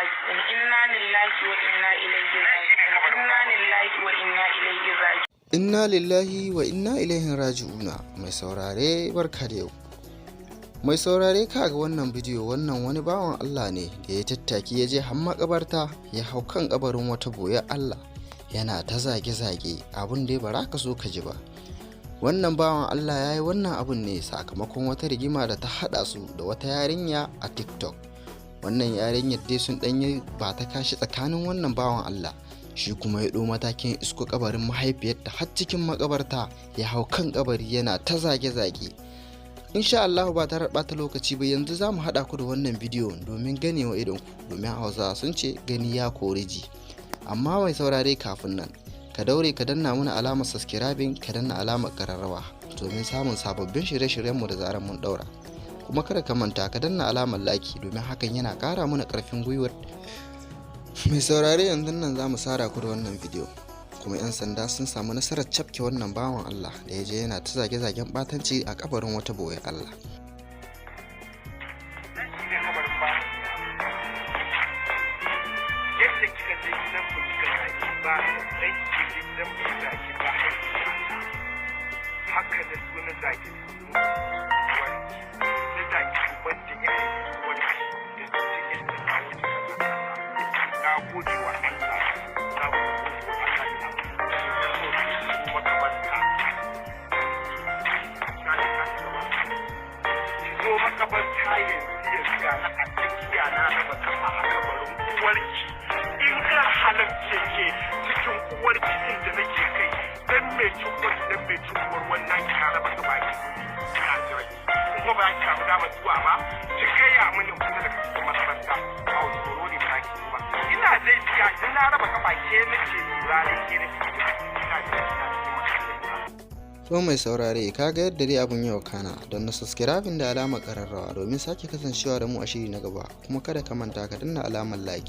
Raji'un. Inna lillahi wa inna ilaihi raji'un. Inna lillahi wa inna ilaihi raji'un. Inna lillahi wa inna ilaihi raji'una. Mai saurare, barka da yau. Mai saurare, ka ga wannan bidiyo, wannan wani bawan Allah ne da ya tattaki ya je har makabarta, ya hau kan kabarin wata boye Allah, yana ta zage-zage, abun da ba ka so ka ji ba. Wannan bawan Allah ya yi wannan abun ne sakamakon wata rigima da ta haɗa su da wata yarinya a TikTok. Wannan yarinyar dai sun ɗanyi ba ta kashi tsakanin wannan bawan Allah, shi kuma ya ɗau matakin isko kabarin mahaifiyarta har cikin makabarta, ya hau kan kabari yana ta zage-zage. Insha Allah ba tare ɓata lokaci ba, yanzu za mu haɗa ku da wannan bidiyo domin ganewa idonku, domin Hausa sun ce gani ya kori ji. Amma mai saurare, kafin nan ka daure ka danna mana alamar subscribing, ka danna alamar kararrawa domin samun sababbin shirye-shiryenmu da zarar mun daura. Kuma kada ka manta ka danna alamar like, domin hakan yana ƙara mana ƙarfin gwiwar. Mai saurare, yanzu nan za mu sara ku da wannan bidiyo. Kuma 'yan sanda sun samu nasarar cafke wannan bawan Allah da ya je yana ta zage-zagen batanci a kabarin wata boye Allah. Nan shi ne kabarin ba yadda kika je gidan mu kika zagi ba, sai kike je gidan mu kika zagi ba haka na so na zagi uwarki, na zagi uban da ya haifi uwarki da cikin da ta wuce kaza. Na gode wa Allah, na gode wa Allah da makabarta. Ki zo makabarta yanzu yanzu, ga na a tsakiya, na raba kafa a kabarin uwarki. In ka halarce ke cikin uwarki inda nake kai, dan mai cin uwarki, dan mai cin uwar wannan, ki raba kafa ki, ina jira ki. Kuma ba ki samu damar zuwa ba, ki gaya mini fita daga cikin makabarta. Ba tsoro ne ba ki ba, ina dai ga na raba kafa, ke nake lura da ke, nake ina jira ina cikin makabarta. To mai saurare, ka ga yadda dai abun yau kana don na subscribing da alamar kararrawa domin sake kasancewa da mu a shiri na gaba. Kuma kada ka manta ka danna alamar like.